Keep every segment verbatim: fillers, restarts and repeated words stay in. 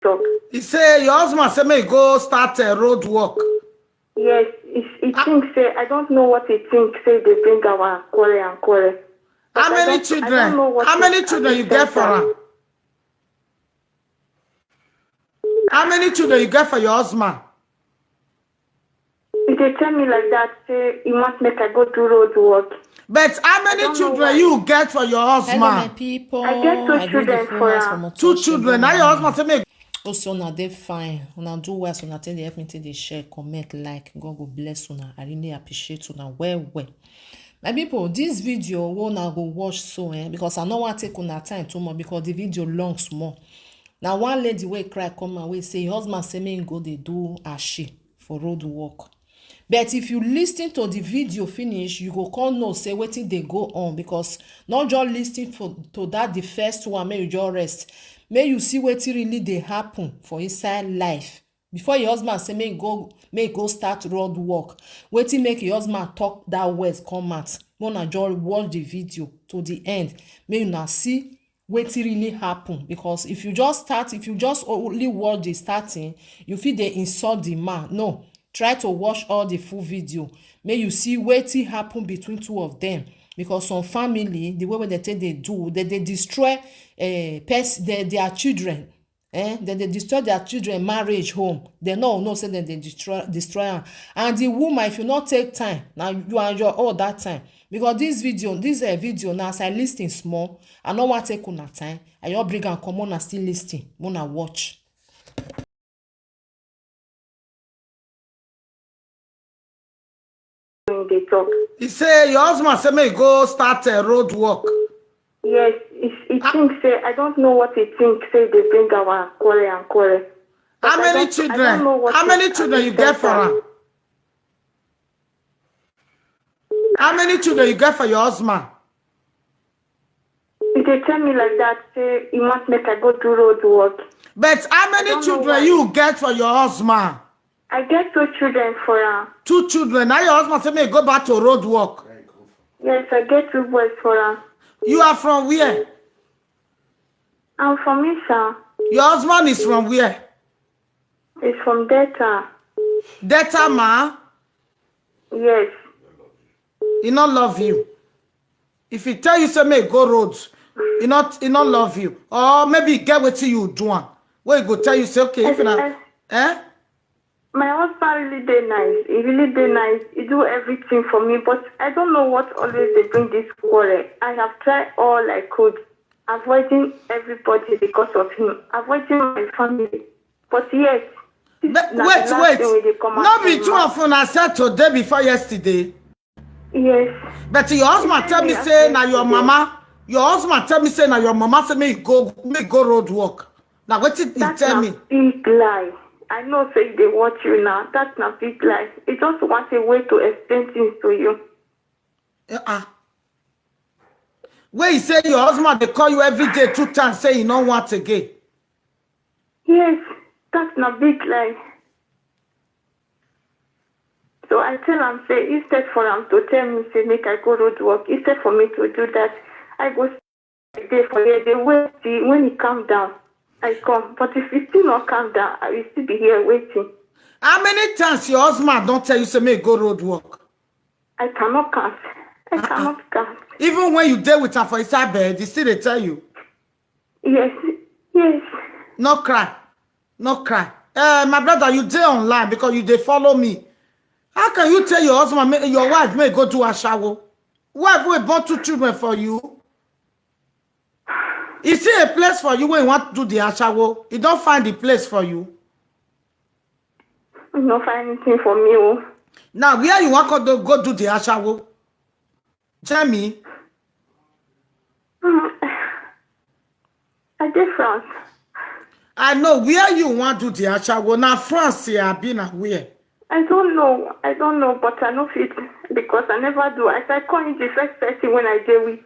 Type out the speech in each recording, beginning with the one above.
talk. He say your husband say make you go start a road work. Yes, he, he think say, I don't know what he think say they bring our quarrel and quarrel. But how I many don't, I children? Don't know what how many children you get for am? How many children you get for your husband? He dey tell me like that, say he want make I go do road work. But how many children you get for your husband? Hello, my people. I get two children for am. Two children. Now your husband say make. Also, una dey fine. Una do well, so una take dey help me take dey share, comment, like. God go bless una. I really appreciate una well, well. My people, this video wey una go watch so, eh, because I no wan take una time too much because the video long small. Na one lady wey cry come out wey say her husband say make him go dey do ashe for road work. But if you listen to the video finish, you go come know say wetin dey go on, because not just listen for to that the first one, make you just rest. Make you see wetin really dey happen for inside life. Before your husband say make go make go start road work, wetin make your husband talk that words come out? Make una just watch the video to the end. Make una see wetin really happen, because if you just start, if you just only watch the starting, you fit dey insult the man. No, try to watch all the full video. Make you see wetin happen between two of them, because some family, the way wey dem take dey do, dem dey destroy uh, pers- their, their children. Eh, dem dey destroy their children marriage home. Dem no know say dem dey destroy destroy am. And the woman, if you no take time, na you and your own that time. Because this video, this uh, video, na as I listen small, I no wan take una time. I just bring am come, una still listen, una watch. He dey talk. He say your husband say make you go start a road work. Yes, he, he think say, I don't know what he think say they bring our quarrel and quarrel. How many children? How many children you get for am? How many children you get for your husband? He dey tell me like that, say he want make I go do road work. But how many children you get for your husband? I get two children for am. Two children. Now your husband say make you go back to road work. Yes, I get two boys for am. You are from where? I'm from Isa. Your husband is from where? He's from Delta. Delta, ma? Yes. He not love you. If he tell you say make go road, he not he not love you. Or maybe he get wetin you do am. Where he go tell you say, okay, if na, eh? My husband really dey nice. He really dey nice. He do everything for me, but I don't know what always dey bring this quarrel. I have tried all I could, avoiding everybody because of him, avoiding my family. But yes, this But na the wait, last wait. Thing wey dey come out. No be from two mouth. Of una said today before yesterday. Yes. But your husband tell me say na your mama. Your husband tell me say na your mama say make you go make go road work. Na wetin he tell me. That's a big lie. I know say they watch you now. That's a big lie. He just want a way to explain things to you. Uh-uh. Where he say your husband they call you every day two times say he no want again. Yes, that's a big lie. So I tell am say instead for am to tell me say make I go road work, instead for me to do that, I go stay for here, dey wait till when he calm down, I come. But if he still not calm down, I will still be here waiting. How many times your husband don't tell you say make go road work? I cannot count. I uh-uh. Cannot count. Even when you deal with her for inside bed, he still they tell you. Yes, yes. No cry. No cry. Uh, my brother, you dey online because you dey follow me. How can you tell your husband, your wife may go do a shower? Wife will born two children for you. Is it a place for you when you want to do the ashawo? You don't find the place for you. You don't find anything for me. Oh. Now, where you want to go do the ashawo? Tell me. Mm. I dey France. I know where you want to do the ashawo. Now France here, I been where? I don't know. I don't know, but I know fit because I never do. As I call you the first person when I dey with.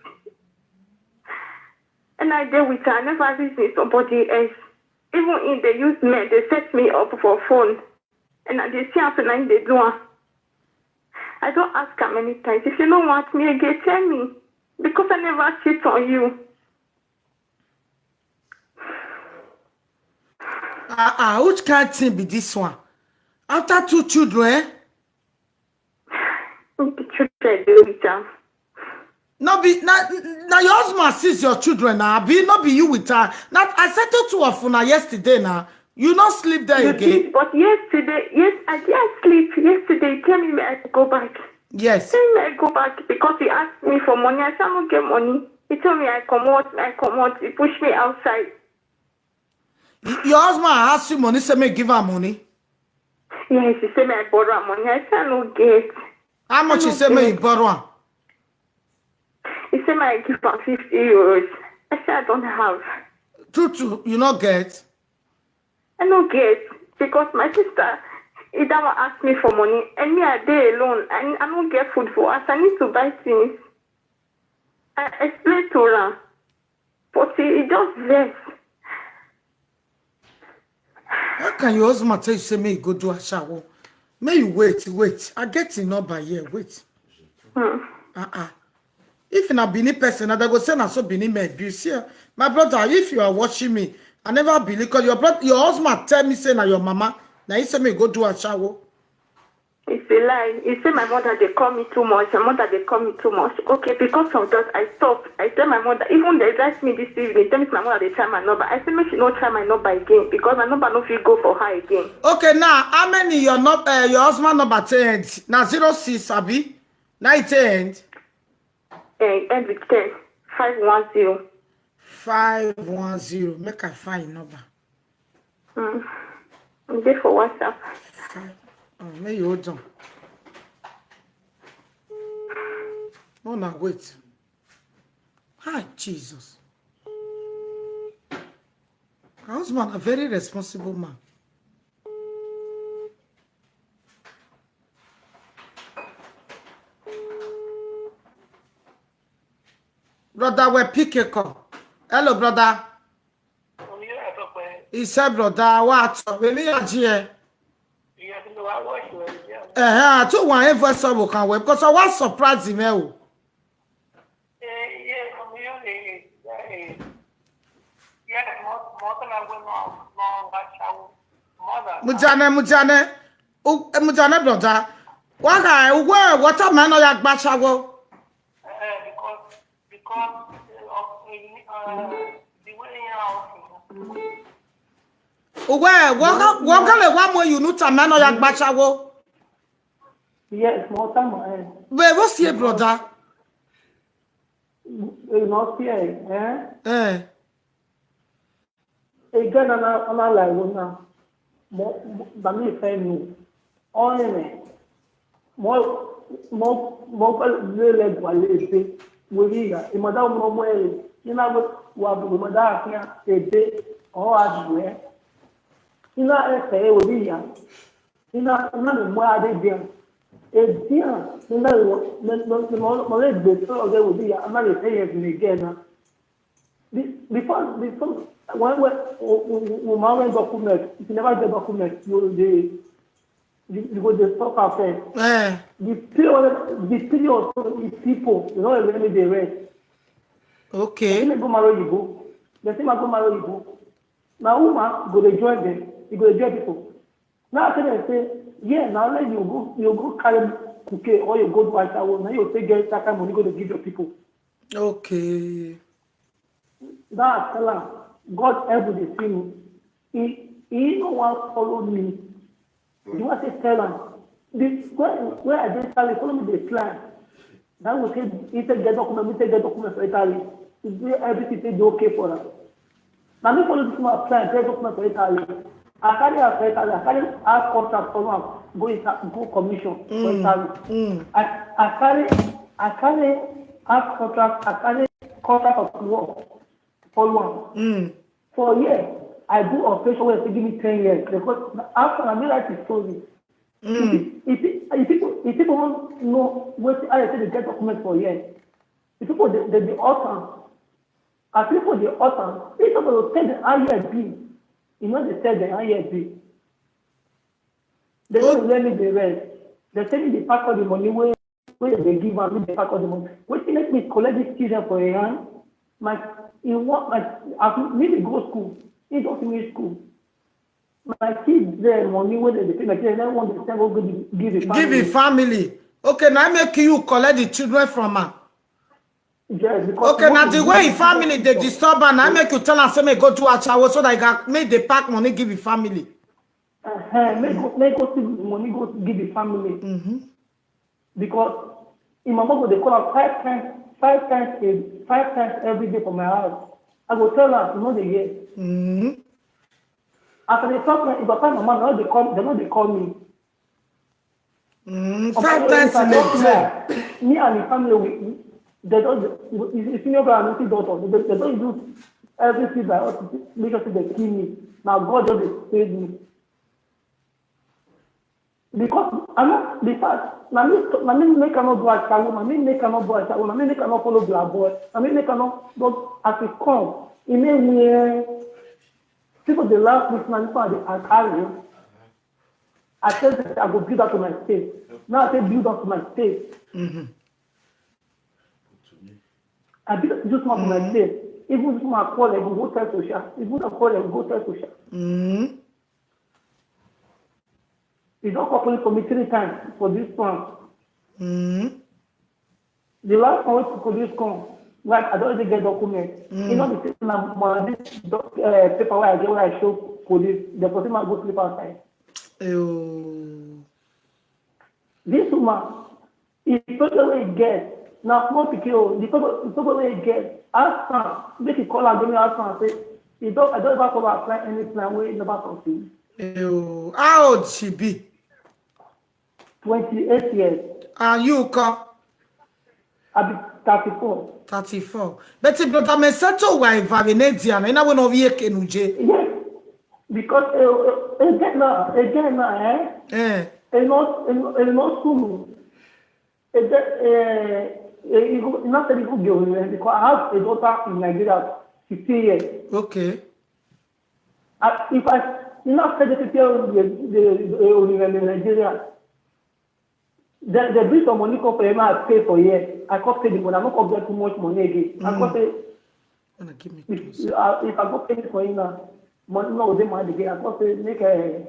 And I dey with her. I never reason somebody else. Even if they use men, they set me up for phone. And I dey see am say na him dey do am. I don ask am many times. If you no want me again, tell me. Because I never cheat on you. Ah, ah, which kind thing be this one? After two children, eh? The children dey with am. No be na na your husband sees your children na abi no be you with her? Na I settle two of una yesterday na. You no sleep there You again. see, but yesterday, yes, I did sleep. Yesterday, you tell me I go back. Yes. Tell me I go back because he asked me for money. I said I don't get money. He told me I come out, I come out. He pushed me outside. Y- Your husband ask you money, say make give her money. Yes, he said me I borrow am money. I said I no get. How much you say make you borrow am? He said me I give am fifty euros. I said I don't have. True, true, you no get. I no get because my sister, he that one ask me for money, and me I dey alone. I I no get food for us. I need to buy things. I explain to her, but he, he just vex. How can your husband tell you say make you go do ashawo? May you wait, wait. I get him number here. Wait. Hmm. Uh-uh. If na Benin person, na they go say na so Benin may abuse here. My brother, if you are watching me, I never believe because your brother, your husband tell me say na your mama. Now he say me go do ashawo. It's a lie. He say my mother they call me too much. My mother they call me too much. Okay, because of that, I stop. I tell my mother, even they text me this evening, tell me my mother they try my number. I say make she no try my number again because my number no fit go for her again. Okay, now how many your num- uh, your husband number ten? Now zero six abi. Now it end. Eh, end with ten. Five one zero. Five one zero. Make I find number. Mm. I'm there for WhatsApp. Five. Oh, may you hold on. No, now wait. Hi, Jesus. My husband a very responsible man. Brother, we pick a call. Hello, brother. He said, brother, what? Really, yeah. Eh, I told one voice of can web because I was surprised him. Eh, oh. Mujane, mujane, U- eh, mujane, brother. Waka, uwe, water man, no yak bashawo. Uwe, waka, waka le wa mo yunu ta man, no yak bashawo. Yes, mo ta mo eh. Wait, what's here, brother? You know, see eh. Eh. Again, I'm not, I'm not like one now. Mo, mo, but me friend you. Only me. Mo, mo, mo ka le le gwa le be. We be ya. Imada mo mo eh. Ina go wa bu imada kia ebe. O a du eh. Ina e fe we be ya. Ina, ina ni mo ade dia. E dia. Ina mo, mo, mo, mo le be so oge we be ya. Ama le fe ye ni ge na. Be- Before, before, when, when, when, when document, if you never get document, you dey, you, you go dey suffer first. Eh. The period, the period, the people, you know, let me dey rest. Okay. They go marry you go. They say, "Ma go marry you go." Now, woman go dey join them. You go dey join people. Now, I tell them say, "Yeah, now let you go, you go carry cookie or you go do ashawo. Now you take get that kind of money go to give your people." Okay. That tell am, God help you dey see me. He, he no wan follow me. The one say tell am, the, when, when I dey Italy, follow me dey fly. That go say, he take get document, me take get document for Italy. He do everything, take dey okay for am. Na me follow this man fly, get document for Italy. I carry am for Italy, I carry house contract for am, go Ita-, go commission for Mm. Italy. Mm. I, I carry, I carry house contract, I carry contract of work for am. Mm. For a year, I do operation where they give me ten years because after I me write the story. Mm. If, if, if people, if people want know what I say they get document for a year, if people they, they be awesome. As people they awesome, if people will tell the I R B, you know they tell the I R B. They don't let me the rest. They tell me they pack all the money where, where they give and they pack all the money. What make me collect this children for a hand? My, he want my, as me they go school, he don't finish school. my kids, the money wey dem dey pay my kids, dem want to send go give the, give the family. Give him family. Okay, now make you collect the children from her. Yes, because Okay, now the way him family dey disturb her, now make you tell her say make go do ashawo so that he can make the pack money give him family. Uh-huh. Make go, make go see money go give the family. Mm-hmm. Because him mama go dey call am five times, five times a five times every day for my house. I go tell am, you know the year. Mm-hmm. As I dey talk now, if I find my mama, dem no dey call, dem no dey call me. Mm, But five if times I in a talk day. now, me and the family, we, we- they just, he's a senior brother, I no fit do all. They, they don't do everything by us to make sure say they kill me. Now God just dey save me. Because I know the fact, na me, na me make I no do ashawo, na me make I no do ashawo, na me make I no follow black boy, na me make I no, but as e come, e make me, eh, people dey laugh me, na me I dey carry. I tell them I go build up to my state. Now I say build up to my state. Mm-hmm. I build this one for my state. Even this one I call, I go go tell social. Even I call, I go go tell social. Mm-hmm. He don call police for me three times for this one. Mm-hmm. The last one wey police come, like I don already get document. Mm. You know the thing na my this doc- uh, paper wey I get wey I show police. The person man go sleep outside. Ew. This woman, the problem wey e get na small pikin o. The problem, the problem wey e get, ask am, make e call am, give me ask am say, e don, I don ever follow apply any plan wey never succeed. Ew. How old she be? Twenty-eight years. And you come I be thirty-four. Thirty-four. But if brother me settle why Varinedian, and I will not be a kenuje. Yes, because uh, uh, again now, again now, eh? Eh. E no, e no, e no soon. E get, eh, e, e go, e no say e go get only because I have a daughter in Nigeria, fifteen years. Okay. I, if I, e no say the fifteen years, the, the, the only in Nigeria. They, they bring some money come for him, I pay for here. I can't pay the money. I no come get too much money again. I can't say, Wanna give me if, close. uh, if I go pay for him now, money no dey mind again. I can't say make a,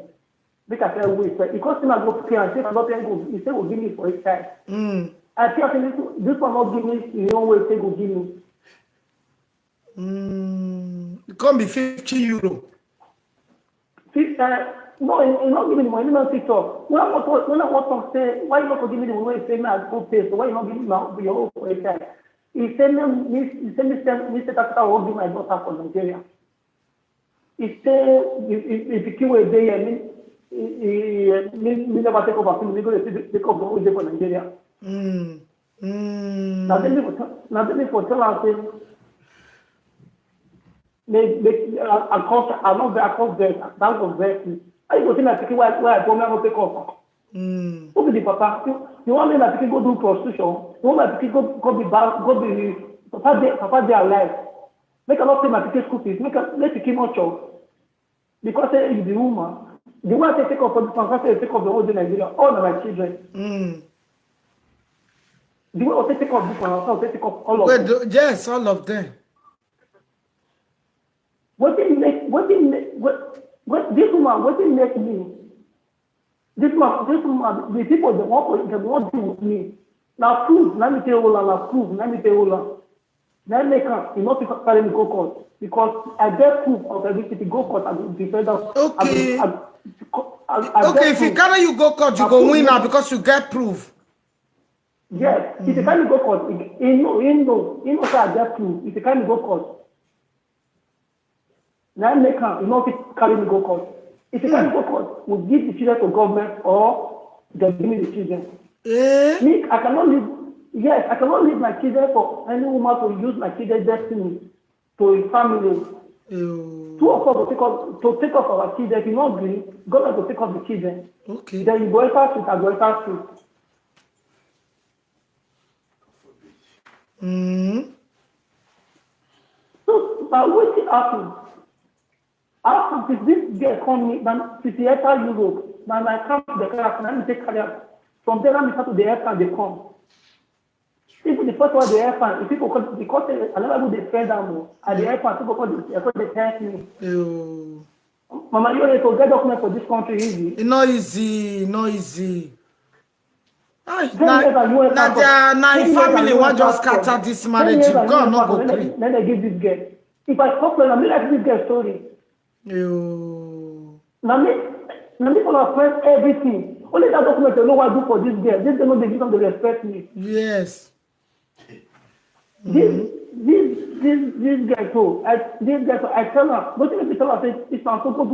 make I feel waste. But because him I go pay and say if I don't pay, he go, he say go give me for his side. Mm. I feel say this, this one not give me in your way, say go give me. Mm. It come be fifty euro. Fif- uh, no, he, he not give me the money. He not fit talk. When I want to, when I want to say, why you not go give me the money? He say me I go pay. So why you not give me my, your own for his side? He say me, me, he say me, send me, say that I will give my daughter for Nigeria. He say if, if, if the kid wey dey here, me, he, he, me, me never take over. Me go dey take, take over wey dey for Nigeria. Mm. Mm. Na then me for tell, na then me for tell am say, make, make, I, I come, I no vex, I come vex, that go vex me. How you go say my pikin wey, wey I born, me I no take care of am? Mm. Who be the papa? You, you want make my pikin go do prostitution? You want my pikin go, go be bad, go be, papa dey, papa dey alive. Make I no pay my pikin school fees. Make I, make pikin no chop. Because say you be woman. The way I take care of this one, I say take care of the whole day Nigeria. All of my children. Mm. The way I take care of this one, I say take care of all of Well, them. the- yes, all of them. Wetin make, wetin make, what, what, this woman, wetin make me? This woman, this woman, the people they want for, they want to with me. Now prove, let me tell you, na prove, let me tell you. Then make am, you know, people carry me go court because I get proof of everything. Go court, I go defend am. I go- Okay. I, I, I Okay, get if he proof. Carry you go court, you Na go proof win make- now because you get proof. Yes, if you carry me go court, he, he know, he know, he know say I get proof. If you carry me go court, now make am, you know, fit carry me go court. If you carry me go court, we give the children to government or they give me the children. Eh? Me, I cannot leave. Yes, I cannot leave my children for any woman to use my children destiny to his family. Ew. Two of us will take up to take up our children. If you not agree, government will take up the children. Okay. Then you go enter street, I go enter street. Mm. So, but wetin happen? After this, this girl come me, then since he enter Europe, na my camp the class, na me take carry am. From there, na me start to dey help am dey come. Even the first one dey help am, if people come, because say I never go dey friend am o, I dey help am, people come dey, come dey help me. Ew. Mama, you to get document for this country easy. E no easy, e no easy. Ay, Ten years and you na their na im family wan just scatter this marriage. God no go gree. Then they give this girl. If I talk to them, I like this girl story. Yo. Now me, now me for my friend everything. Only that document you know what I do for this girl. This girl no dey give them the respect me. Yes. This this this this guy too. I this guy too. I tell her. What did I tell her? Say if I'm so go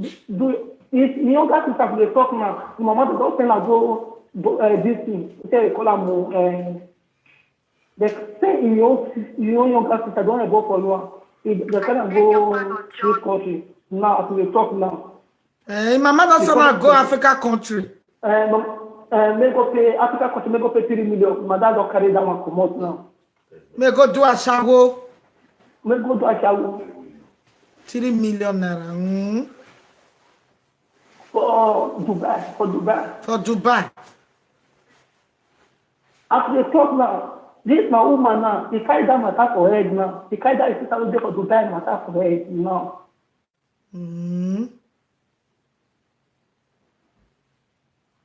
do do. If the younger sister dey talk now, the mama dey don send her go go uh, this thing. Say they call am uh, they say in your in your younger sister don go for now. They tell am go this country now as we dey talk now. Eh, im mama don send am go Africa country. Um, uh, make go pay Africa country, make go pay three million. My dad don carry that one comot now. Make go do ashawo. Make go do ashawo. Three million naira. Mm. For Dubai, for Dubai. For Dubai. As they talk now, this my woman now, he carry that matter for head now. He carry that sister wey dey for Dubai matter for head now. Mm.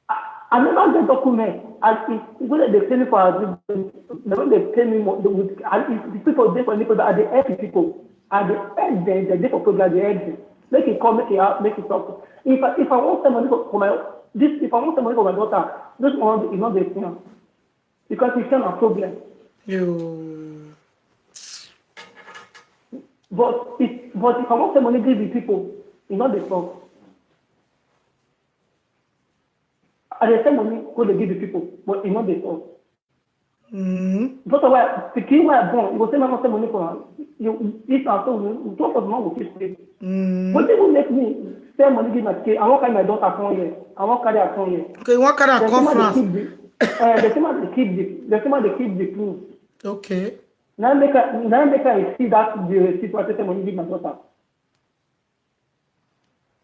I, I never get document. I it when they pay me for house, they don't they pay me more. They would, I, if the people dey for me, I dey help the people. I dey help them. They dey for program. They help them. Make it come. Make it out. Make it talk. If I, if I want some money for, for my this, if I want some money for my daughter, this one is not the thing because it's not a problem. Yo. But if but if I want some money give the people, it's not the talk. I dey send money go dey give the people, but e no dey talk. Mm. Because of why pikin wey I born, you go say mama send money for am. You if na so you talk of mama go fit sleep. Mm. Wetin go make me send money give my pikin? I wan carry my daughter come here. I wan carry her come here. Okay, you wan carry am The come thing dey France? Keep the uh, the thing dey keep the the thing dey keep the thing. Okay. Na make I na make I see that the receipt wey I take send money give my daughter.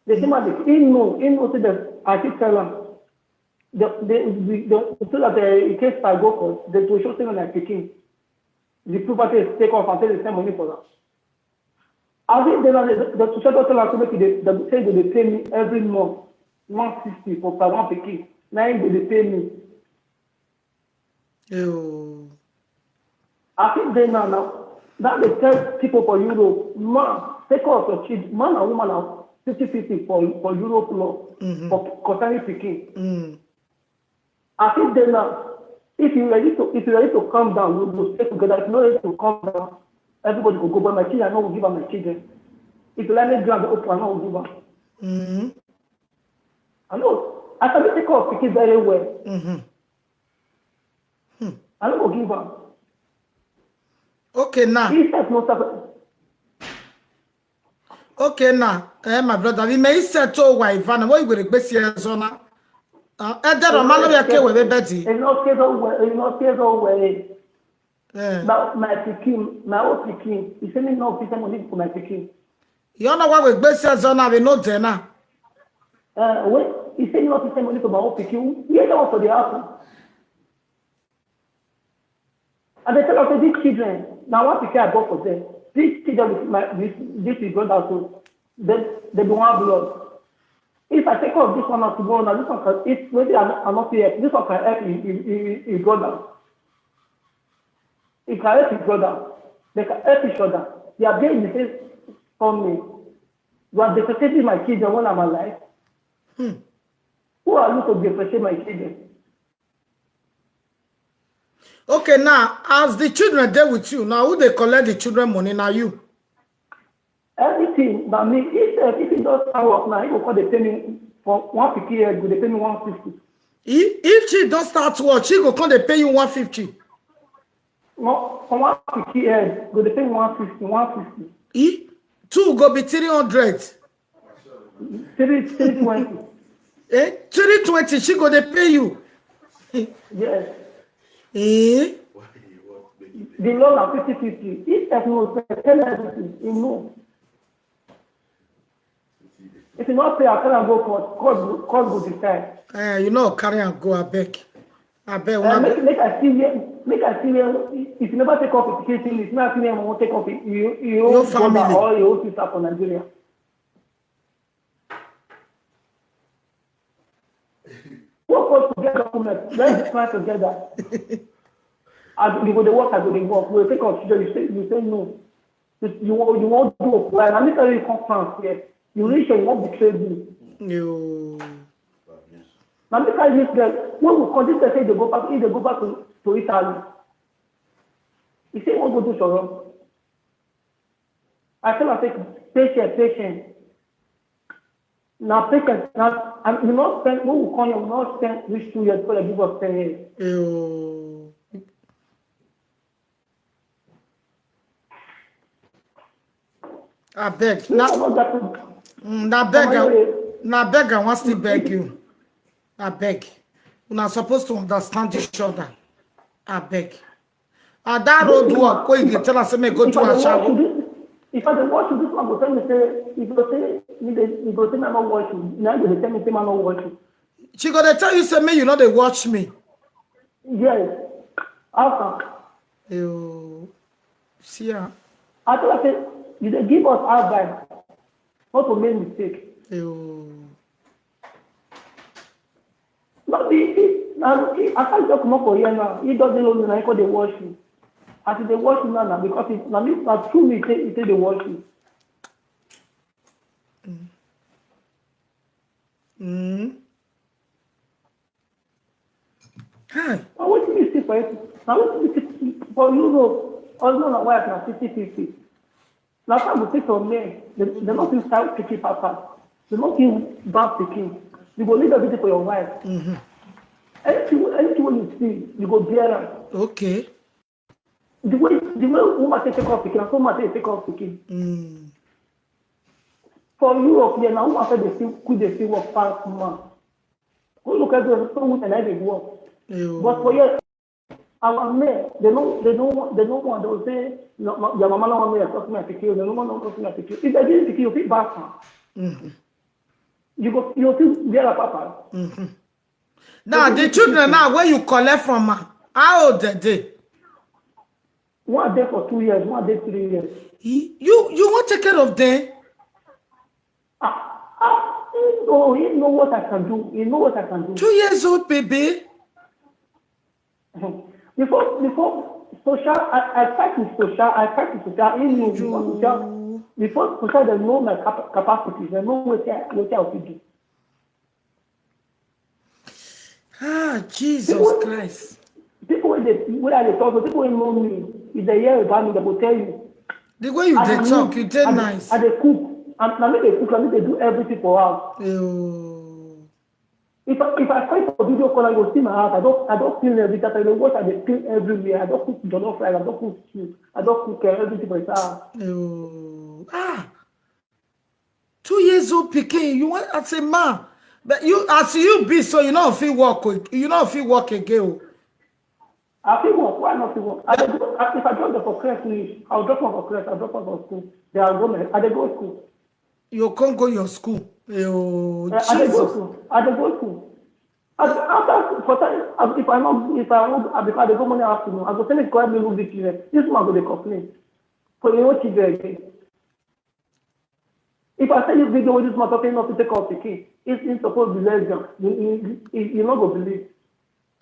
The same as he know, he know say that I fit tell am. The the the, the so that uh, in case I go court, they to show say na my pikin. The property is take off and say they send money for am. I think they na the the social doctor like make they they say they dey pay me every month one sixty for per one pikin. Na him they dey pay me. Yo. I think they now now now they tell people for Europe, man, take care of your children, man and woman are fifty fifty for for Europe law Mhm. for concerning pikin. Mm. I think they now if you ready to if you ready to calm down, we will stay together. If you no ready to calm down, everybody go go. But my children, I no go give am my children. If you like me ground open, I no go give am. Mm. I know. I sabi take care of pikin very well. Mm-hmm. I no go give am. Okay now. He sef no suffer. Okay now. Eh, my brother, we may settle why Ivana. What you gonna be here, Zona? Eh, that man we can we Betty. He no care so well. He no care so well. Eh. But my pikin, my own pikin, he say me no fit send money for my pikin. You know what we be here, Zona? We no there now. Uh, wait, he say me no fit send money for my own pikin. Where that one for the house? And they tell us say these children, now one pikin I bought for them. These children with my with this is brother so they they don't have blood. If I take care of this one now tomorrow, now this one can if maybe I not I not here, this one can help his, his, his, his brother. He can help his brother. They can help each other. They are there in the same family. You are depreciating my children when I'm alive. Hmm. Who are you to depreciate my children? Okay, now as the children there with you, now who they collect the children money? Now you. Everything but me, if uh, if it does start work now, he go call they pay me for one fifty years, go they pay me one fifty. If, if she don't start work, she go come they pay you one fifty. No, for one fifty years, go they pay me one fifty, one fifty. E two go be three hundred. Three three twenty. Eh? Three twenty, she go they pay you. Yes. Eh? The loan na fifty fifty. If person no pay, tell everything, he know. If you not pay, I tell am go court. Court go- court go decide. Eh, you know, carry and go, I beg. I beg. Uh, Una make, go. Make I see where make I see where if you never take off education, if not see where I want take off you you Your family. Or your sister for Nigeria. Don't work together, women. Let's try together. As you go dey work, I go dey work. We take our children, you say, you say no. You, you, wan- you want to do well. I need to come France here. You reach here, you want betray me. Yo. Now, make I this girl. When we come, this girl say they go back, if they go back to, to Italy. He say, what go do Soro? I tell her, say, patient, patient. Now, patient, now, and you not spend, when we come here, we not spend these two years before they give us ten years. Yo. I beg. No, Now, I'm not that. mm, now beg. Come on, I, now beg. I want to beg you. I beg. We're not supposed to understand each other. I beg. Uh, that road work, where you tell us, make go If to I a dey watch shower. you, this, if I dey watch you, this one go tell me say, he go say, he go say, he go say, I'm not watching. Now he go tell me say, I'm not watching. She gonna tell you, say, me, you know they watch me. Yes. How come? You see, uh, I tell her say, you dey give us advice, not to make mistake. you No be, he, na, he, I can't just come up for here now. He doesn't know me, na he come dey watch me. As he dey watch me now, na because he, na me, na through me, he take, he take dey watch me. Mm. Hi. Na wetin you see for it? Na wetin you see for Europe? Husband and wife na fifty fifty. Na some go take from men. They, they no fit style pikin papa. They no fit bath pikin. You go leave everything for your wife. Mm-hmm. Anything, anything wey you see, you go bear am. Okay. The way, the way woman take take care of pikin, na so man take take care of pikin. Mm. For Europe here, na woman fit dey see, quick dey see work pass man. Go look at the some women na dey work. You But for here, our men, they no, they no, they no want. They will say, no, no, your mama no want me to talk to my pikin. They no want to talk to my pikin. If they didn't pikin, you fit back am. Mm-hmm. You go, you fit bear am papa. Mm-hmm. Now the children now where you collect from, uh, how old are they? One dey for two years, one dey three years. You you, you won't take care of them. Ah, ah, he know, he know what I can do. He know what I can do. Two years old baby. Before, before social, I, I fight with social. I fight with social. He knew before social. You Before social, they know my cap- capacity. They know what I, what I fit do. Ah, Jesus Christ. People wey dey, wey I dey talk to, people wey know me, if they hear about me, they go tell you. The way you I dey dey talk, cook, you dey I dey- nice. I dey cook. And na me dey cook, na me dey do everything for house. You If I, if I find for video call, I go see my house. I don't, I don't clean everything. I dey wash, I dey clean everywhere. I don't cook jollof rice. I don't cook soup. I don't cook uh, everything for the house. you ah. Two years old pikin, you want as a man, but you as you be so you know if you work, you know if you work again. Oh. I fit work. Why not fit work? I dey go, I, if I drop them for class finish, I'll drop one for class. I'll drop one for school. They are go. I dey go school. You can't go your school. Oh, Eh, I dey go Jesus. School. I dey go school. I, after for time, I- if I not, if I want, I, because I dey go morning afternoon, I go finish go help me look the children. This man go dey complain for your own children again. If I tell you video with this man talking not to take off the key, it's, it's supposed to be lesbian. You, you, you, you not go believe.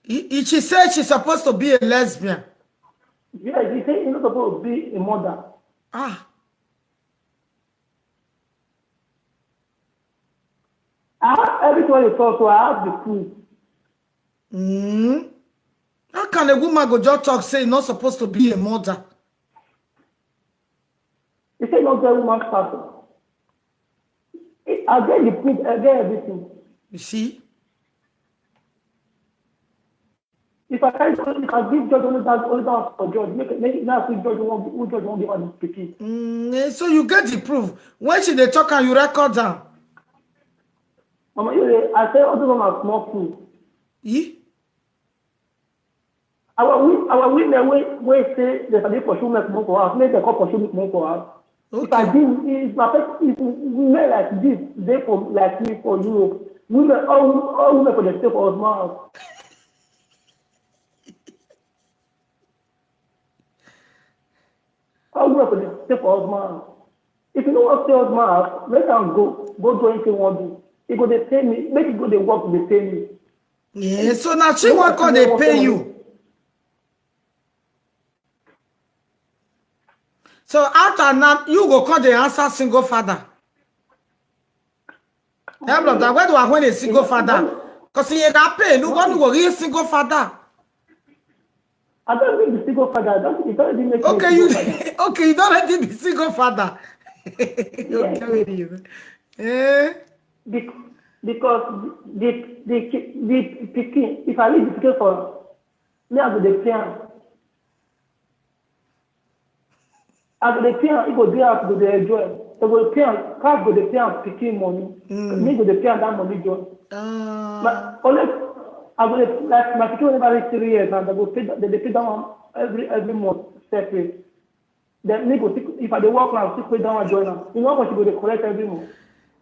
He, he- she said she's supposed to be a lesbian. Yes, he say he's not supposed to be a mother. Ah, I have everything wey you talk, so I have the proof. mm. How can a woman go just talk say not supposed to be a mother? He say not get woman status. I get the proof, I get everything. You see, If I can't, if I give judge only that, only that for judge, make, make now see judge who who judge won't give her the pikin. mm, eh, so you get the proof. When she dey talk and you record down. Mama, you dey, I say all those one are small proof. Yi? Our wi- our women wey wey say they sabi pursue men comot for house, make dem come pursue me comot for house. If I Okay. do, if my person, if men like this dey for like me for Europe, women all all women for dey stay for husband house. All women for dey stay for husband house. If you no wan stay husband house, let am go go do anything you wan do. E go dey pay me, make e go dey work dey pay me. Yeah, so now she wan come dey pay you. So after now, you go come dey answer single father. Hello, that where do I when a single father? Because you got pay, no one will be a single father. I don't need the single father. I don't, it already make me Okay, a you single father. Okay, you don't let him be single father. Okay, wait a minute. Eh? Bec- because the the ki- the pikin, if I leave the pikin for me, I go dey pay am. I go dey pay am. He go dey house, go dey enjoy. They go pay am. Cars go dey pay am pikin money. Me go dey pay am that money join. Uh, But only I go dey like my pikin never reach three years now. They go pay. They dey pay that one every every month separate. Then me go still, if I dey work now, still pay that one join am. You know what you go dey collect every month.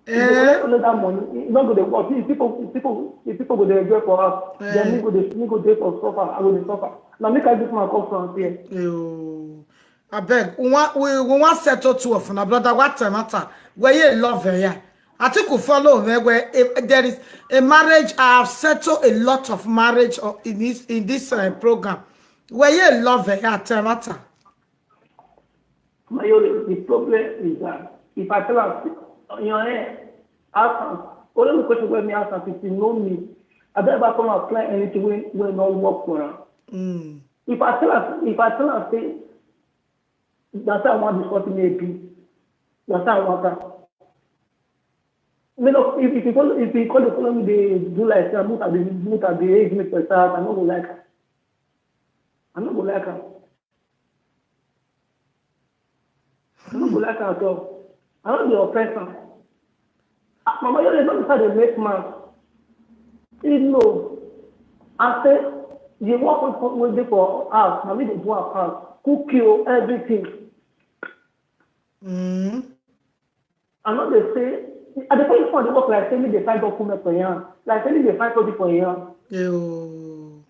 You go eh, collect only that money. You no go dey work. If people, if people, if people go dey enjoy for house, then me go dey, me go dey for suffer. I go dey suffer. Now make I this man come France here. Yo. I beg. We want we, we want settle two of una brother. What time matter? Where you love her? Yeah. I think we follow her where if there is a marriage. I have settled a lot of marriage or in this in this uh, program. Where you love her? Yeah, time matter. Mayole, the problem is that if I tell am, you know, eh, ask am. Only the question wey me ask am if you know me. I don ever come apply anything wey wey no work for am. Mm. If I tell am, if I tell am say that's how I wan discuss me be, that's how I wan am. Me no, if if you follow if you call the follow me dey do like say I move at the move at the age make yourself, I no go like am. I no go like am. I no go like am at all. I no dey oppress am. Ah, Mama Yole no be say I dey make man. He know. I say the work wey for- wey dey for house, na me dey do am pass. Cook you everything. Mm. I no dey say I dey find for the work like say me dey find document for him hand, like say me dey find something for him hand. Yo.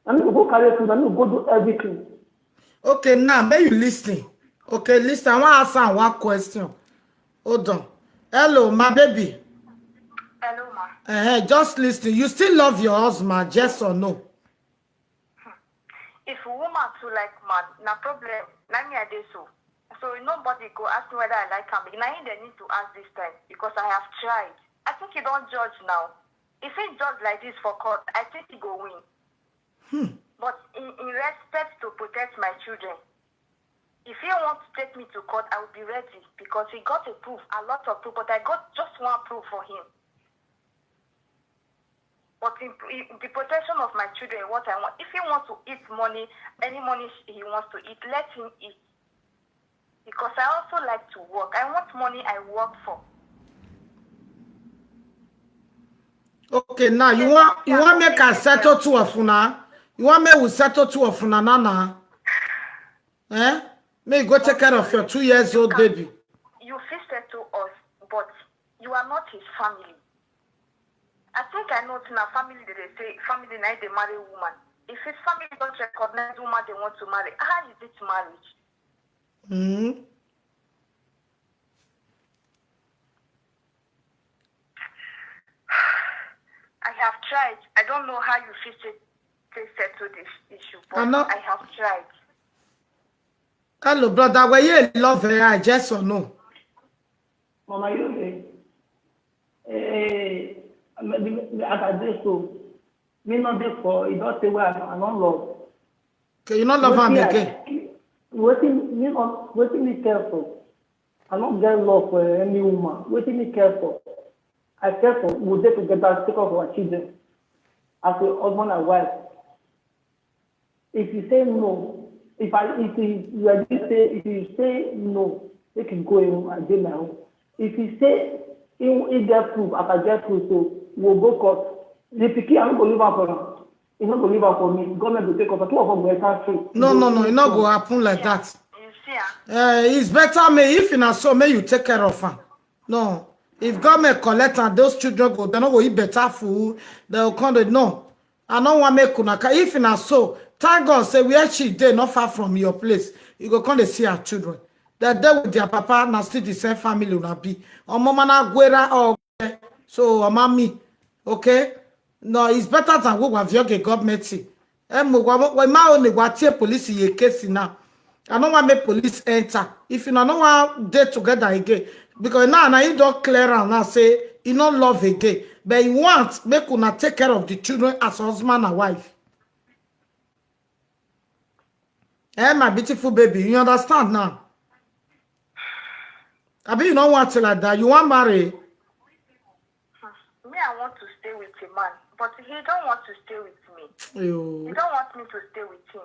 I no go go carry food. I no go do everything. Okay, now may you listen. Okay, listen. I want to ask her one question. Hold on. Hello, my baby. Hello, ma. Uh, just listen. You still love your husband, yes or no? If woman too like man, na problem. Na me I dey so. So nobody go ask me whether I like am. Na him they need to ask this time because I have tried. I think he don't judge now. If he judge like this for court, I think he go win. Hmm. But in, in respect to protect my children, if he want to take me to court, I will be ready because he got a proof, a lot of proof, but I got just one proof for him. But in, in the protection of my children, what I want, if he wants to eat money, any money he wants to eat, let him eat. Because I also like to work. I want money I work for. Okay, now you want you want make I settle two of una. You want me we settle two of una now now. Eh? May you go take care of your two years old baby. You fit settle us, but you are not his family. I think I know na family that they say family na dey marry woman. If his family don't recognize woman they want to marry, how is it marriage? Mm. I have tried. I don't know how you fit take take settle this issue, but I'm not- I have tried. Hello, brother. Were you in love with her? Yes or no? Mama Yole, eh, me- me- me- as I dey so, me no dey for. E don say well, I no love. Okay, you not love him Wetin I- again. Wetin me no wetin me care for? I no get love for any woman. Wetin me care for? I care for we dey together take care of our children as a husband and wife. If you say no, if I if you you are just say if you say no, make you go home and dey my own. If you say he he get proof, I can get proof, so we go court. The pikin I no go leave am for am. He no go leave am for me. Government go take over. Two of us go enter street. No, no, no, it not go happen like that. You see, ah, Uh, it's better me if you not so may you take care of her. No, if government collect and those children go, they no go eat better food. They will come. They, no, I don't want make una. Ca- If you not so, thank God say where she dey not far from your place. You go come to see her children. They dey with their papa, na still the same family una be. Or mama na Guera or So, Omami, okay? No, it's better than we have your government. Em, we, we, we ma only what here police ye case now. I don't want make police enter. If you no want dey together again, because now, now you don't clear and now say you no love again, but you want make una take care of the children as husband and wife. Eh, my beautiful baby, you understand now? Abi you no want it like that. You want marry? Me, I want to stay with a man, but he don't want to stay with me. He You. Don't want me to stay with him.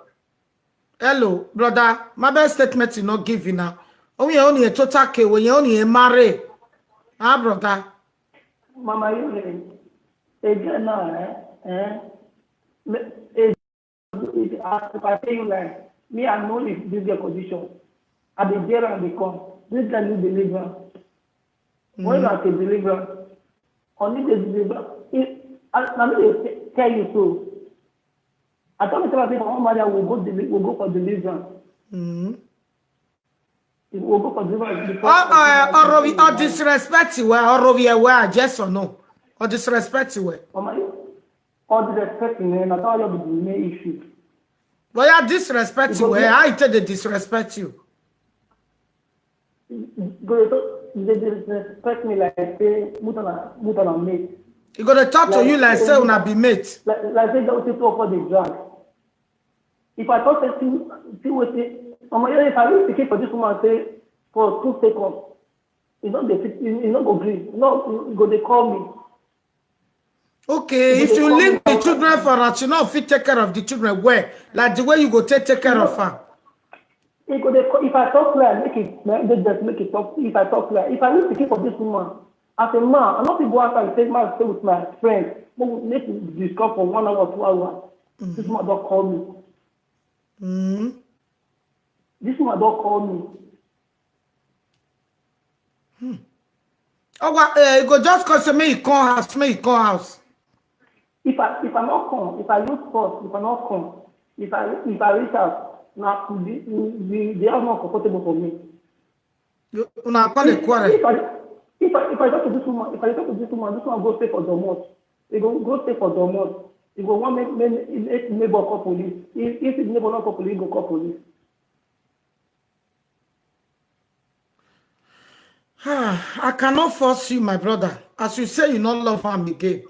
Hello, brother. My best statement is not giving now. Oh, you only a total K when you only a marry. Ah, brother. Mama, you again now, eh? Eh? Me- eh, if I if I tell you like me, I know this this girl condition. I be there and they come. This girl need deliverance. When I say deliverance, only the deliverance. If I, I need to tell you so. I told myself, I say, for one man, we go deli- we go for deliverance. Mm. We go for deliverance. Before Oh, uh, or, or disrespect you, well, or yes or no, or disrespect you, well. Mama, you all disrespect me, and that's how you be the main issue. But yeah, disrespect you, well. I tell they disrespect you. Go to they disrespect me like say mutana mutana mate. He gonna talk to you like say una be mate. Like like say don't take up for the drag. If I talk say see see what say, Mama, if I really pick for this woman say for two seconds, you know they fit, you know go green. No, you go they call me. Okay, if you leave the children for us, you know fit take care of the children well, like the way you go take take care of her. He go they call, if I talk clear, make it make they just make it talk. If I talk clear, if I really pick for this woman, as a man, I not people go outside and say man stay with my friend. Make we make we discuss for one hour, two hours. This woman don't call me. Mm. This woman don't call me. Oh, well, uh, you go just cause me he come house, me he come house. If I if I not come, if I use force, if I not come, if I if I reach out, now the the the house not comfortable for me. You una call a quarrel. If I if I if I talk to this woman, if I talk to this woman, this one go stay for Domot. He go go stay for Domot. He go want make make make neighbor call police. If if his neighbor not call police, he go call police. Ah, I cannot force you, my brother. As you say, you not love him again.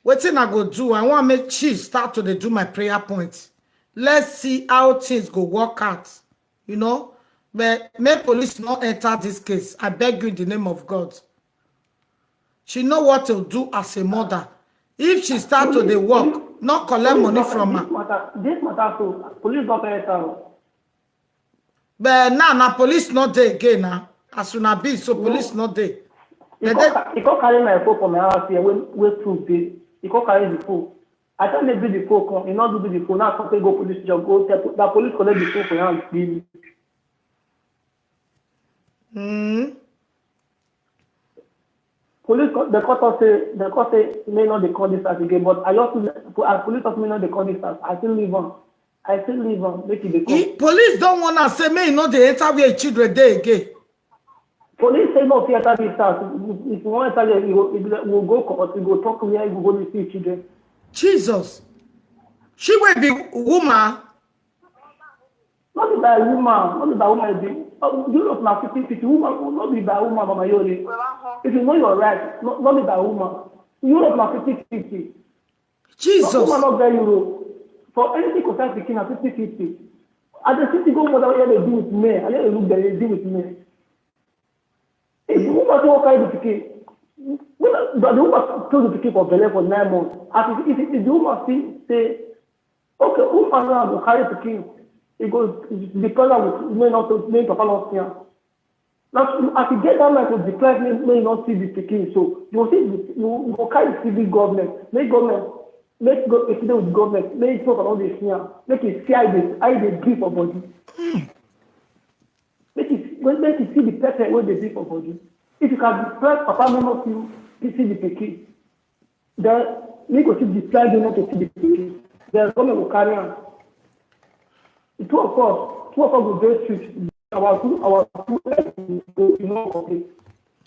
Wetin I go do? I want make she start to dey do my prayer points. Let's see how things go work out. You know, but make police not enter this case. I beg you in the name of God. She know what to do as a mother. If she start to dey work, not collect money from her. This matter, this matter, so police don't pay her. But now, na police not there again now. As soon as be so, police not there. He come ca- he come carry my phone from my house here. Wait wait two days. He come carry the phone. I tell me do the phone come. He not do the phone. Now I come say go police job. Go tell po- that police collect the phone for hand give me. Mm. Police co- they cut us say they cut say may not they call this house again. But I just as police of me not they call this house. I still leave on. I still leave on. Make it they come. He, police don't want to say me no dey enter where children dey again. Police say no fit enter this house. If you want enter there, you go, you go, you go court. You go talk to where you go go see children. Jesus. She will be woman. Not be by woman, not be by woman. Be, uh, Europe na fifty fifty. Woman, not be by woman, Mama Yori. If you know your right, not, not be by woman. Europe na fifty fifty. Not woman Jesus. Not get Europe. For anything concern pikin na fifty fifty. I dey see go mother wey dey do with men. I dey look dem dey do with men. If the woman still wan carry the pikin, when the the woman told the pikin for belle for nine months, as if if if the woman still say, okay, woman now go carry pikin, e go declare am with make not make papa no see am. Now as you get that man to declare make make you no see the pikin, so you go see the you you go carry C V government, make government make go consider with government, make papa no dey see am, make e see how e dey how e dey be for body. Make e make make e see the pepper wey dey be for body. If you can declare papa make no see see the pikin, then me go see declare you not to see the pikin. Then government go carry am. The two of us, two of us go dey street. Our two our two head go you know okay.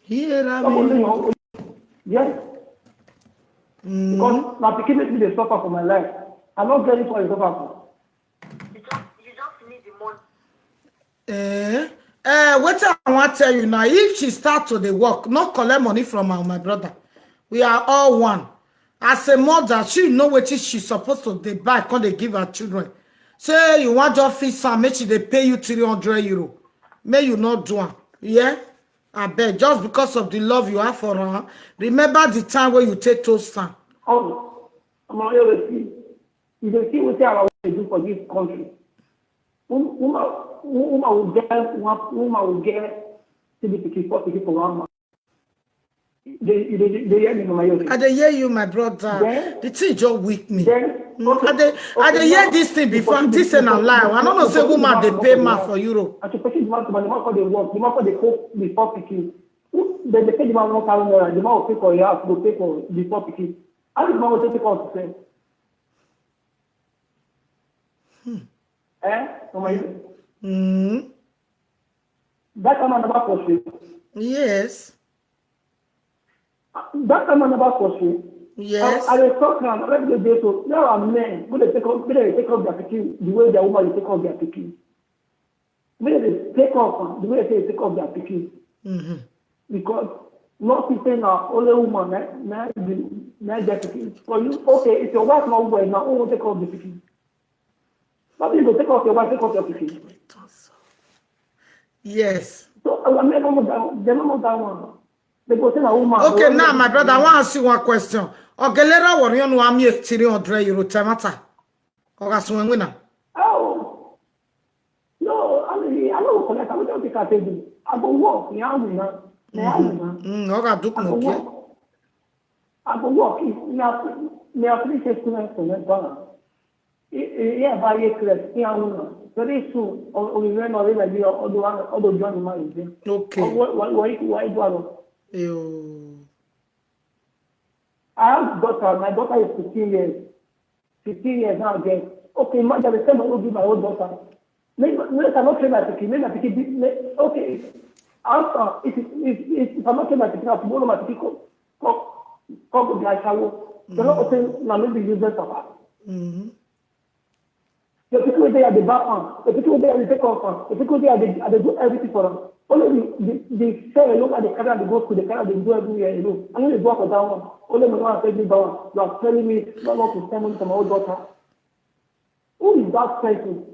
Here I Only mean. your Yes. Because my pikin make me dey suffer for my life. I no get it for dey suffer for. You just, you just need the money. Eh, eh, wetin I wan tell you now, if she start to dey work, no collect money from her, my brother. We are all one. As a mother, she know wetin she suppose to dey buy, come dey give her children. Say you wan just fix am, make she dey pay you three hundred euro. Make you no do am. Yeah? Abeg, just because of the love you have for her, remember the time wey you take toast am. Oh, I'm not here to see. You dey see wetin our woman dey do for this country. Wom- Woman, woman will get one, woman will get three pikin, four pikin for one month. They, they, they, they hear me, Mama Yori. I dey hear you, my brother. Then- The thing just weak me. Then, Mm, I dey, I dey hear this thing before. This thing na lie. I no know say woman dey pay man for Europe. As you pay the man to man, the man for the work, the man for the cook before pikin. Who- They, they pay the man one thousand naira, the man will pay for your house, go pay for before pikin. How the man will take care of himself? Eh? Mama Yori. Mm, That kind of never pursue. yes. That kind of never pursue. Yes. I, I dey talk now. Let me dey so. There are men who dey take up, who dey take up their pikin the way their woman dey take up their pikin. Who dey take up am the way they take up their pikin. Mm-hmm. Because not to say na only woman na na the na get pikin. For you, okay, if your wife not well, na who take up the pikin? Not you go take up your wife, take up your pikin. Yes. So I mean, they don't know that, they don't know that one. They go say na woman. Okay, now my brother, I want to ask you one question. Ogelera warion wa mi three hundred euro temata. Oga suwenwina. Oh. No, I mean, I don't collect. I don't think I take it. I go work. Yeah, I will not. Yeah, I will not. Mm, oga duk I go no work. ke. I go work. If me I me I finish experience for that bank. Yeah, buy a crest. Yeah, I will not. Very soon, or we run or like you, or the one or the join my again. Okay. Why why why do I know? Yo. I have daughter. My daughter is fifteen years. Fifteen years now again. Okay, imagine the same will give my own daughter. Make make I not train my pikin. Make my pikin be make, okay. After if if if if I not train my pikin, tomorrow my pikin come come come go be ashawo. They not open na maybe useless papa. Mm-hmm. The people wey dey at the back am, the people wey dey at the take off am, the people wey dey at the at the do everything for am. Only the the the fair alone at the carry the go school, the carry the go everywhere alone. I no dey do am for that one. Only my one take me that one. You are telling me not not to send money to my own daughter. Who is that person?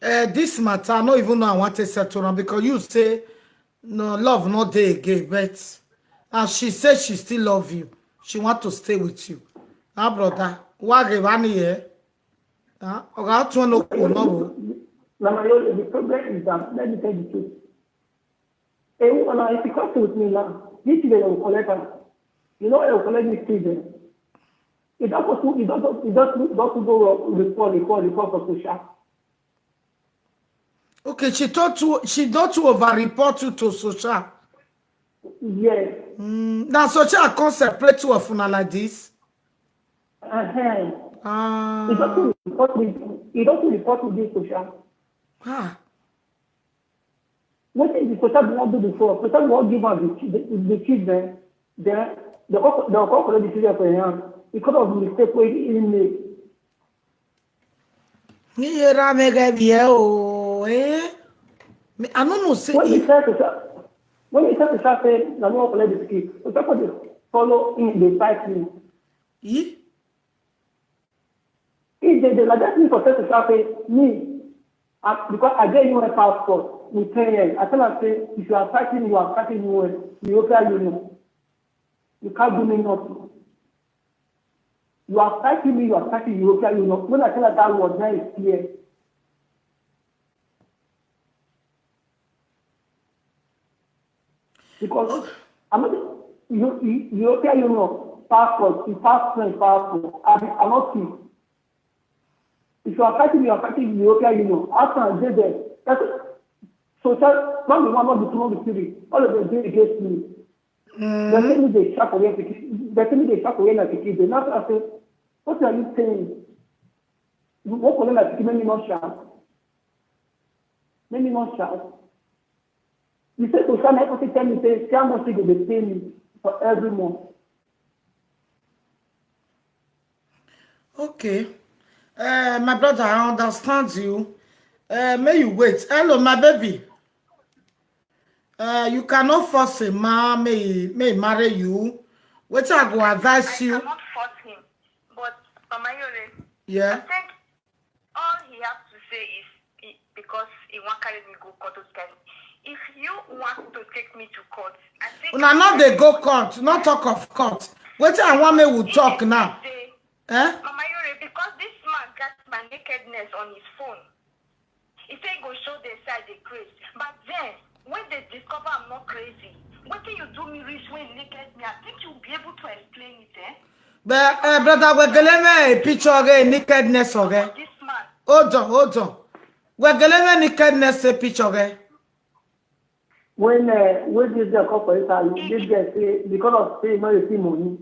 Uh, this matter, I no even know I want to settle am because you say no love no dey again, but and she say she still love you. She want to stay with you. Ah, brother, why give any here? Huh? Oga tun no ko no wo. Na my own. The problem is that let me tell the truth. A woman, if you come with me now, this thing they will collect am. You know they will collect this thing. It doesn't it doesn't it doesn't doesn't go wrong before they call they call for social. Okay, she thought to she not to over report you to social. Yes. Mm, now social can separate two of una like this. Uh-huh. Ah, It doesn't report me. It doesn't report me this social. ah. Wetin the social bin wan do before? Social bin wan give am the the the children, then the come the come collect the children for im hand because of the mistake wey he make. Ni yera me ga biye o, eh? Me, I no know say When he if, tell social when he tell social say na me wan collect the pikin, social for dey follow him dey fight me. if If they dey like that thing for tell social say me, I, because I get U N passport with ten years, I tell am say if you are fighting me, you are fighting U N, European Union. You can't do me nothing. You are fighting me, you are fighting European Union. When I tell her that word, now it's clear. Because I'm not you, you, European Union passport, you pass French passport. I, I'm not you. If you are fighting me, you are fighting the European Union. How can I dey there? That's so tell man the one not the two not the three. All of them dey against me. They say me dey shout for where pikin. They say me dey shout for where na pikin dey. Now I say, what are you saying? You won't collect my pikin, make me not shout. Make me not shout. You say to shout, my person tell me say, see how much you go dey pay me for every month. Okay. Uh, my brother, I understand you. Uh, may you wait. Hello, my baby. Uh, you cannot force a man, may he, may he marry you. What I go advise I you? Cannot force him. But Mama Yore, yeah. I think all he has to say is he, because he won't carry me go court those guys. If you want to take me to court, I think Una not they go court, not talk of court. What I want me will talk now. Say, eh? Mama Yore, because this man got my nakedness on his phone. He say he go show the side they crazy. But then, when they discover I'm not crazy, what can you do me reach when naked me? I think you'll be able to explain it, eh? But uh, brother, we're gonna make a picture of nakedness, okay? This man. Hold on, hold on. We're gonna make nakedness a picture, okay? When uh, when this girl come for interview, this girl say because of say no dey see money.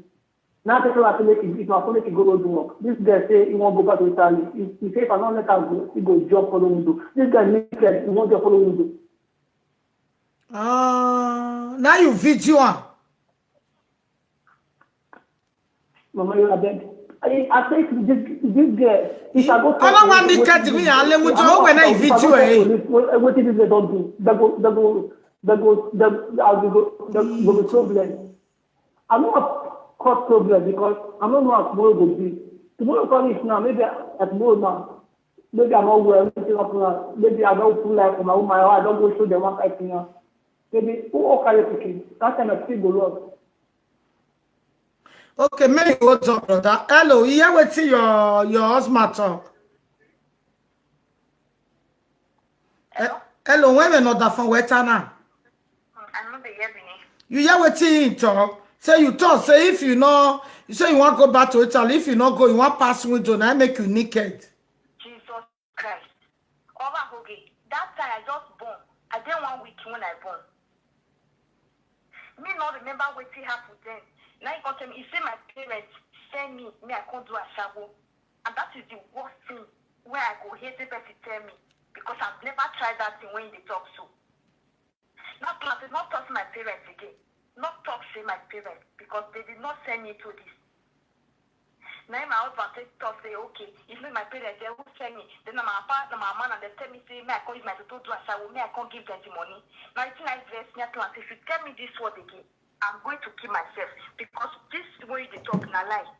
Now take her to make it, if I make it go road work. This girl say he won't go back to Italy. He, he say if I don't let her go, he go jump follow window. This guy naked, he won't jump follow window. Ah, now you video am. Mama, you abeg. I, I think this this girl. If I go I don't want the cat to be a little bit when I video, eh? What did they don't do? They go, they go, they go, they go, they go be problem. I no wan cause problem because I no know how tomorrow go be. Tomorrow come reach now, maybe I tomorrow now, maybe I no well, anything happen now, maybe I don put life for my woman, or I don go show them one kind thing now. Maybe who all carry pikin? That time I still go lost. Okay, may you hold on, brother. Hello, you hear wetin your your husband talk? Hello? Hello, when another phone wait now. I know the hear me. You hear wetin he talk? Say you talk, say if you know, you say you want go back to Italy, if you not go, you want pass window, now make you naked. Jesus Christ. Over Hoge, that time I just born. I dey one week when I born. Me not remember wetin happen then. Now you come tell me, you say my parents send me, me I come do ashawo. And that is the worst thing where I go hear the person tell me because I've never tried that thing when they talk so. Not talk, not talk my parents again. Not talk say my parents because they did not send me to this. Now my husband take talk say, okay, if me my parents they who send me, then my papa, na my man and they tell me say me I can't use my toto do ashawo, me I can't give them the money. Now it's nice dress, me I plan if you tell me this word again, I'm going to kill myself because this way they talk na lie.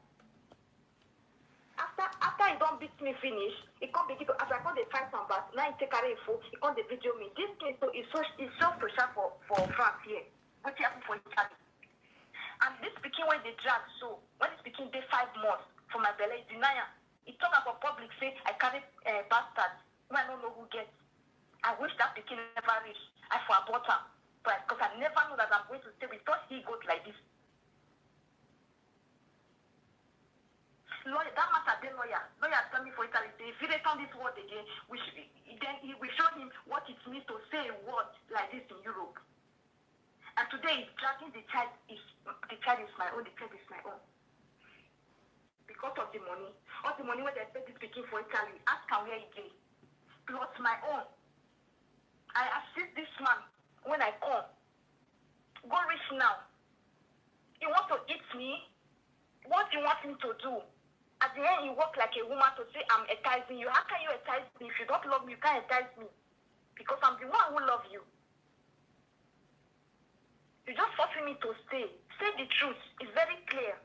After after he don't beat me finish, he can't begin to as I can't dey fight am back. Now he take carry info, he can't dey video me. This thing so is so is so social for for France here. What happened for Italy? And this pikin when they drag so, when this pikin dey five months for my belly, deny am. He talk about public say I carry uh, bastard. When I don't know who get. I wish that pikin never reach. I for abort am, but because I never know that I'm going to stay with such he goat like this. Lawyer, that matter dey lawyer. Lawyer tell me for Italy say if he dey turn this word again, we should, then he will show him what it means to say a word like this in Europe. And today he's dragging the child is the child is my own, the child is my own. Because of the money, all the money where they pay this pikin for Italy, ask am where he dey. Plus my own. I assist this man when I come. Go reach now. You want to eat me? What do you want me to do? At the end, you walk like a woman to say I'm enticing you. How can you entice me? If you don't love me, you can't entice me. Because I'm the one who love you. You just forcing me to stay. Say the truth. It's very clear.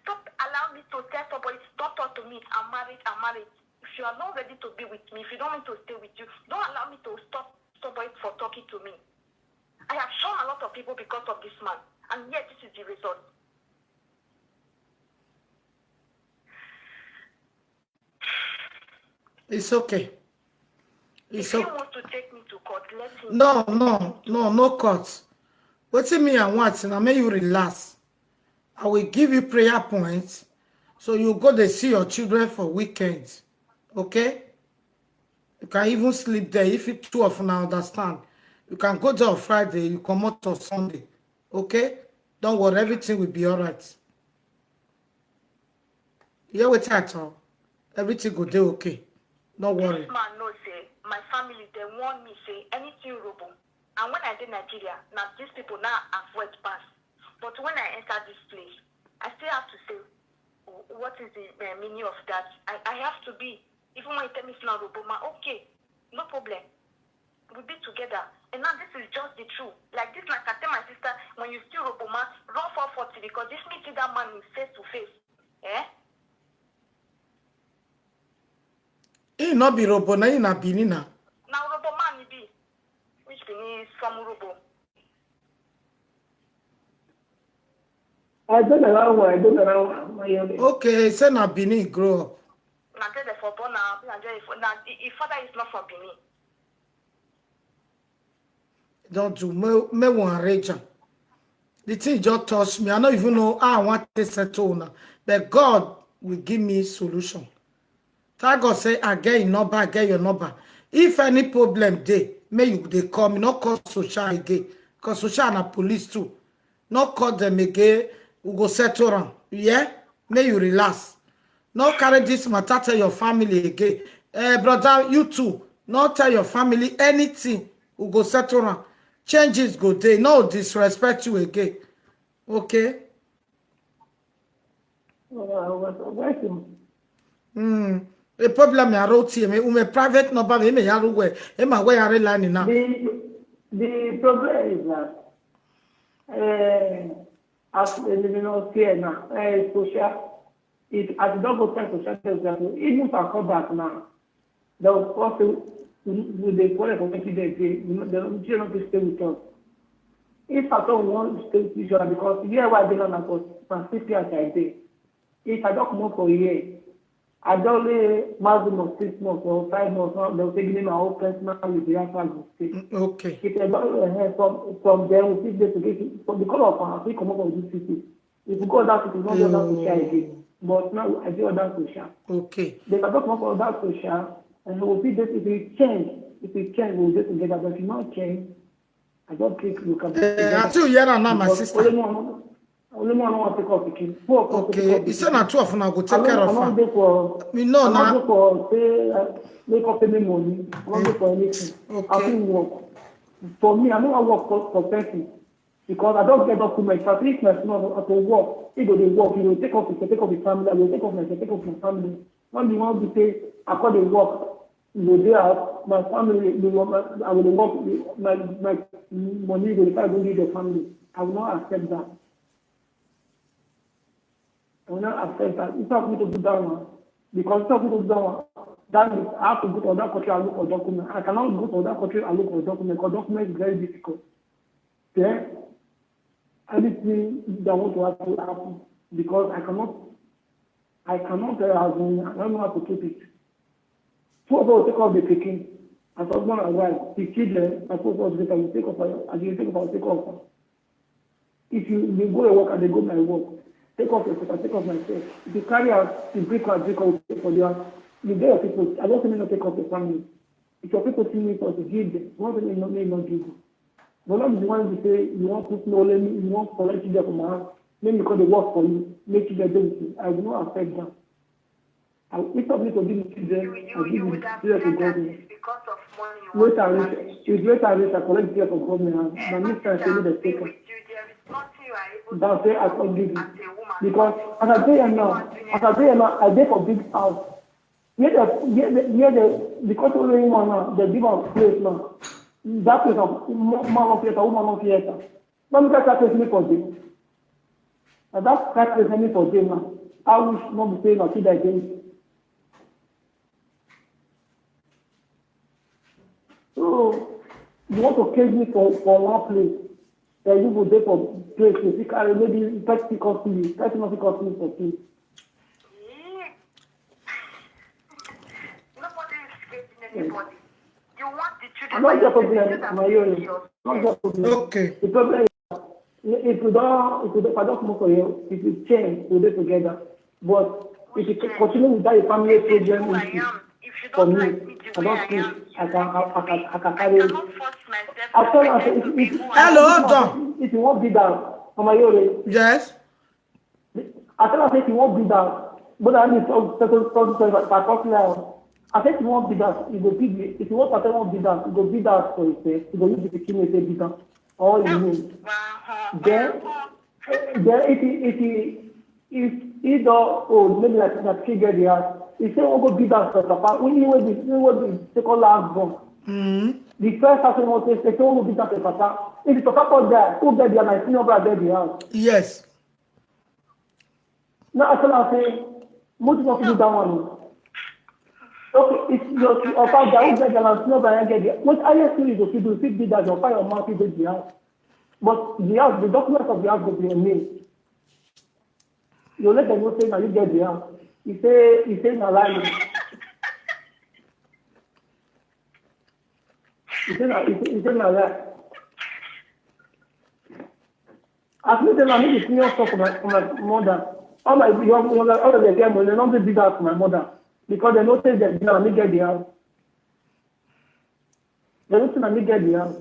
Stop allowing me to tell somebody, don't talk to me. I'm married, I'm married. If you are not ready to be with me, if you don't want to stay with you, don't allow me to stop somebody for talking to me. I have shown a lot of people because of this man, and yet this is the result. It's okay. It's if okay. He wants to take me to court, let him. No, no, no, no court. What do you mean I want? And I make you relax. I will give you prayer points. So you go to see your children for weekends. Okay? You can even sleep there if you two of now understand. You can go there on Friday, you come out on Sunday. Okay? Don't worry, everything will be all right. You hear what I talk? Everything go dey okay. No worry. This man know say my family they warn me say anything robo. And when I did Nigeria, now these people now avoid pass. But when I enter this place, I still have to say, What is the uh, meaning of that? I, I have to be. Even when you tell me it's not Roboma, okay, no problem. We'll be together. And now this is just the truth. Like this, like I tell my sister, when you see Roboma, run four forty because this meeting that man is face to face. Eh? He not be Robo, na he na Benin na. Now Roboma ni be. Which Benin is from Robo? I don't know how I don't know how I Okay, say na Benin grow up. Na tell the for born now. Now his father is not from Benin. Don't do me me one region. The thing just touch me. I don't even know how I want to settle now. But God will give me solution. Thank God say I get your number, I get your number. If any problem dey, may you dey call me, not call social again. Because social na police too. Not call them again. We go settle around. Yeah? May you relax. No carry this matter tell your family again. Eh, brother, you too. No tell your family anything. We go settle around. Changes go dey. No disrespect you again. Okay? Welcome. Mm. A problem I wrote here. Me, um, a private number. Me, me, yaru we. E ma we yare line now. The the problem is that uh, as a living out here now, uh, social, it as the dog go tell social, for example, even if I come back now, they will also we dey quarrel for wetin dem dey. They don't just stay with us. If at all we wan stay with each other, because here where I dey now na for na six years I dey. If I don comot for here, I don lay maximum of six months or five months now, dem go take give me my own personal house, the house I go stay. Okay. If I don uh, from from there we fit dey together, from the corner of our fit comot for this city. If we go that city, we no go that city again. But now I dey other social. Okay. They can talk about that social, and we fit dey if we change, if we change, we dey together. But if we no change, I don't think we can be Eh, together. Until you hear now, my Because sister. Only one, only one want to take off again. Four of us Okay. take off He said again. na two of una go take I care no, of I no her. go for say, No, I na- no go for say uh, make up any money. I no go for anything. I Okay. fit work. For me, I no wan work for, for person because I don get document. I think my son I to work. He go dey work. He go take off his take off his family. I go take off my take off my family. When you wan be say I call dey work, you go dey house. My family, you go, my, I go dey work. My my money go dey try go give the family. I will not accept that. I will not accept that. It's not going to do that one. Because it's not going to do that one. That means I have to go to another country and look for document. I cannot go to another country and look for document because document is very difficult. Then anything that want to happen will happen because I cannot, I cannot uh, as in, I don't know how to keep it. Two of us take off the pikin as husband and wife, the children, and two of us later we take off, as you take off, take off. If you you go your work and they go my work, take off your paper, take off my shirt. If you carry out, you break out, break out for the house. You get your people. I don't think you take off your family. If your people see me for to give them, one thing you not may not give you. But not the one you say you want put no let me, you want collect children from my house. Make me call the work for you. Make children do with you. I will not accept that. I will if of me to give me children, I give you children to government. Later, later, if later, later, collect children from government. And my minister say me the take. That say I can't give you because as I dey here now, as I dey here now, I dey for big house. Where the where the where the because only one now, they give am place now. That place of man of theater, woman of theater. Let me get that place me for them. And that that place me for them now. I wish not be saying I should again. So you want to cage me for for one place. Then you go there for place to see carry maybe person come see you, person not come see you for place. Nobody is escaping anybody. You want the I'm children, not but just you a say the problem. children My are own. yours. Not just a problem. Okay. The problem is if you don't if you don't if I don't come for you, if you change, we dey together. But if you continue with that your family This is who problem I issue, am. If you for don't me, like me the I way don't I think am, I can I, I can I can I carry it. cannot force myself I to tell her pretend say to be if who I Hello, am. Hold on. if you want be that, Mama Yore, Yes. I tell her say if you want be that, but I need to settle something by by talking now. I said if you want be that, you go be the if you want to want be that, you go be that for yourself. You go use the king say be that. All you know. Then then if you if you if He don old, maybe like na pikin get the house. He say, "We go give am to papa." When he wey be, he wey be second last born. Mm. The first person wey say, say, "We go give am to papa." If the papa come die, who get the house? Na senior brother get the house. Yes. Now I tell am say, "Most people fit do that one o." Okay, if your, your father die, who get the house? Senior brother get the house. What highest thing you go fit do, fit be that your father or mama fit get the house. But the house, the documents of the house go be your name. You let them know say na you get the house. He say, he say na lie. He say na, he say, he say na lie. As me tell am, me the senior son for my, for my mother. All my young, young, all of them get money, they don't do that for my mother. Because they know say that na me get the house. They know say na me get the house.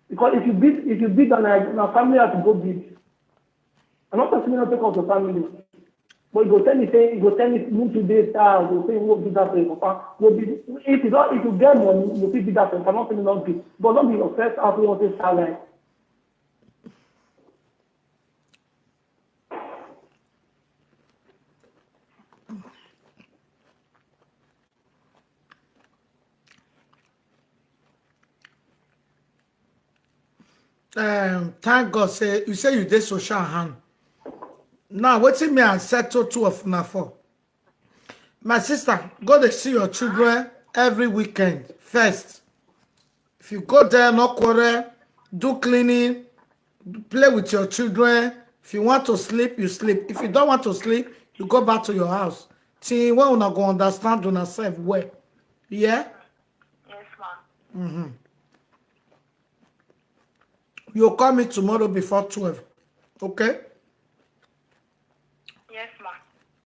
Because if you beat, if you beat, na, na family have to go beat. I'm not talking about take off the family. But you go tell me say, you go tell me, "You today, sir, you go say you go do that for your papa." Go be, if you don't, if you get money, you fit do that for your papa. Not say you don't do. But not be your first house you want to start like. Um, thank God say you say you dey social hand. Now wetin me I settle two of una for. My sister, go dey see your children every weekend first. If you go there, no quarrel, do cleaning, play with your children. If you want to sleep, you sleep. If you don't want to sleep, you go back to your house. Till when una go understand una self well. Yeah? Yes, ma'am. You call me tomorrow before twelve. Okay? Yes, ma'am.